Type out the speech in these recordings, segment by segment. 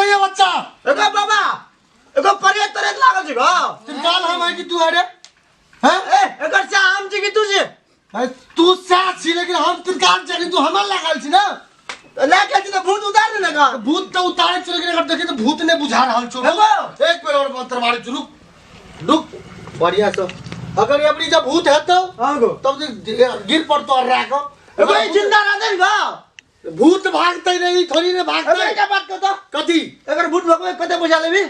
ये बच्चा। एगो बाबा एगो परेत तरेत लागल छै गो। त्रिकाल हम है कि तू है रे? हैं? ए एकर चा हम छी कि तू छी? अरे तू सैह छी लेकिन हम त्रिकाल छी, लेकिन तू हमर लागल छी ना। तऽ लए के छी तऽ भूत उतार दे ने गा। भूत तऽ उतारै छी लेकिन एकर देखी तऽ भूत नहि बुझा रहल छौ। एगो। एक बेर और मंत्र मारै छी, रुक रुक बढ़िया से। अगर अबरी जब भूत हेतौ हाँ गो। तब जे गिर पड़तो और राख। एगो ई जिंदा रहतै ने गो। भूत भागतै नहीं, थोड़ी ने भागतै। एगो एकटा बात कहतो। कथी? एकर भूत भगबै कते पैसा लेबी?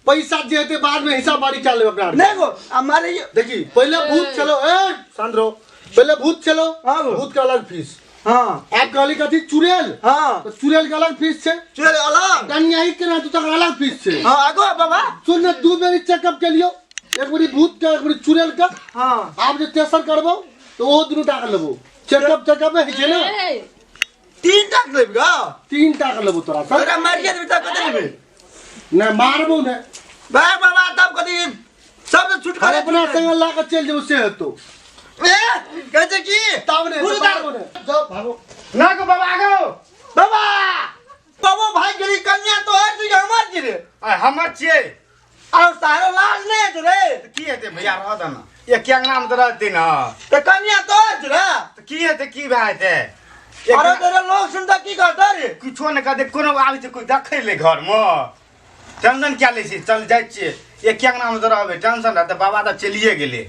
पैसा जे हेतै बाद में हिसाब बारी कए लेब अपना। नहीं गो, आ मारे ये- देखी पहले भूत चलो, ए शांत रहो, पहले भूत चलो, हाँ गो। भूत के अलग फीस। हाँ। आप कहली कथी चुड़ैल? हाँ। तो चुड़ैल के अलग फीस छे। चुड़ैल अलग। कन्या ही के ना तू तक अलग फीस छे। हाँ, आगो बाबा। सुन ने, दू बेरी चेकअप के लियो, एक बेरी भूत के, एक बेरी चुड़ैल के। हाँ। आप जे तेसर करबो तो ओ दुनू टा के लेबो। चेकअप चेकअप है छै ना? ए, तीन टा के लेबी गो। तीन टा के लेबो तोरा सर। तोरा मारिए देबी तब कते लेबी? ना मारबो ने। भाई बाबा तब कथी सब तो छूट अरे अपना संग ला के चल जेबो से हेतो। ए कहै छै की? तब ने, गुरु मारबो ने। जाओ भागो। ना गो बाबा गो। बाबा बाबा भाई गेली कन्या तो हर छी हमर छी रे। आ हमर छियै। और सारो लाज नहीं है रे। तो की हेतै भैया रह दे ना। एक अंगना में तो रहते ना। तो कन्या तो हर छी रे। तो की हेतै की भए जेतै? अरे तेरे लोग सुनता की कहता रे? किछो नहि कहतै, कोनो आबै छै कोई देखै ले घर में। टेंशन क्या लै छी, चल जाइ छियै। एक अंगना में तो रहबै, टेंशन रहतै। बाबा तऽ चलिए गेलै।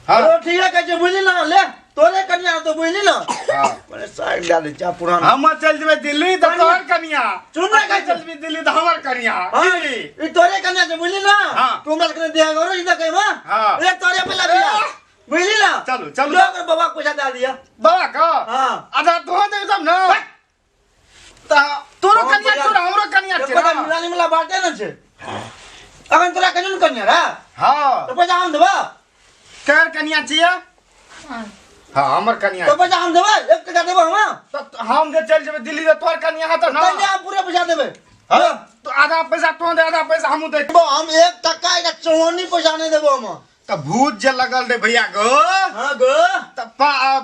हाँ। अरे ठीक है, कहै छै, बुझली ना, ले, तोरे कन्या तो बुझली ना। हाँ। बड़े साइड डाले चा पुराना। हम चल जेबै दिल्ली तऽ तोहर कन्या। सुन ना, कहै छै। चल जेबै दिल्ली तऽ हमर कन्या। हाँ, की? ई तोरे कन्या छै, बुझली ना? हाँ। तू हमरा कने देह करो, ई देखै मा। हाँ। ए, तोरे पहला बियाह। बुझली ना? चलू, चलू। जो अगर बाबा के पैसा दे दिया। बाबा के? हाँ। अच्छा, तोहर देबी तब ना? तऽ तोरो हाँ, कन्या भैया। छौ, हमरो कन्या छै पता ना? मिलानी वाला बाटे न छै। अखन तोरा कन्या न कन्या रे? हाँ। तो पैसा हम देबा? केकर कन्या छियै? हाँ, हमर कन्या। तो पैसा हम देबै? एक टका देबो हम? तऽ हम जे चलि जेबै दिल्ली तऽ तोहर कन्या हेतौ ना? कन्या हम पूरे पैसा देबै। हाँ, तो आधा पैसा तों दे, आधा पैसा हमहूँ दै। देबो, हम एक टका एक चौवन्नी पैसा नहि देबो हम। तऽ भूत जे लगल रहे भैया गो। हाँ गो। तऽ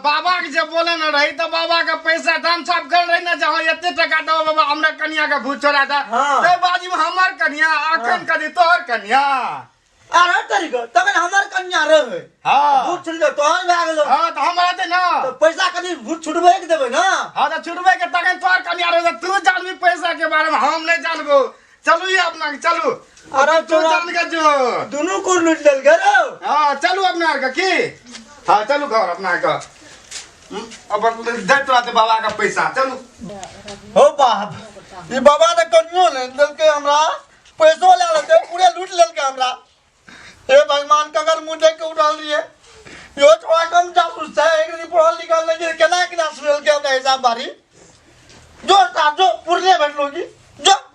बाबा के जे बोले न रही तऽ बाबा के पैसा दाम साफ कर रही ना, जहाँ एते टका देबो बाबा हमरा कन्या के भूत छोड़ा दे। हाँ। तऽ बाजी में हमर कन्या, अखन कदी तोहर कन्या। अरे तरी गो, तखन हमर कन्या रहे। हाँ। भूत छुट गेल, तोहर भए गेलो। हाँ, तऽ हमरा हेतै ना। तऽ पैसा कनी भूत छुटबै के देबै ना। हाँ, तऽ छुटबै के तखन तोहर कन्या रहे, तू जानबी पैसा के बारे में, हम नहीं जानबो। चलू ये अपना के, चलू। अरे तू तोरा जान के जो। दुनू को लूट लेल गेल रौ। हाँ, चलू अपना आर के, की? हाँ, चलू घर अपना के। अपन दैत रहतै बाबा के पैसा, चलू। हो बाप, ई बाबा ने कनियो ने देलकै हमरा, पैसो लए लेलकै, पूरे लूट लेलकै हमरा। हे भगवान, ककर मुँह देख के उठल रहियै? यो छोड़ा कम जासूस छै, एक दिन पढ़ल लिखल नहि छै, केना केना सुनेलकै हमरा हिसाब बारी। जो सा, जो पुरने भेटलो की, जो।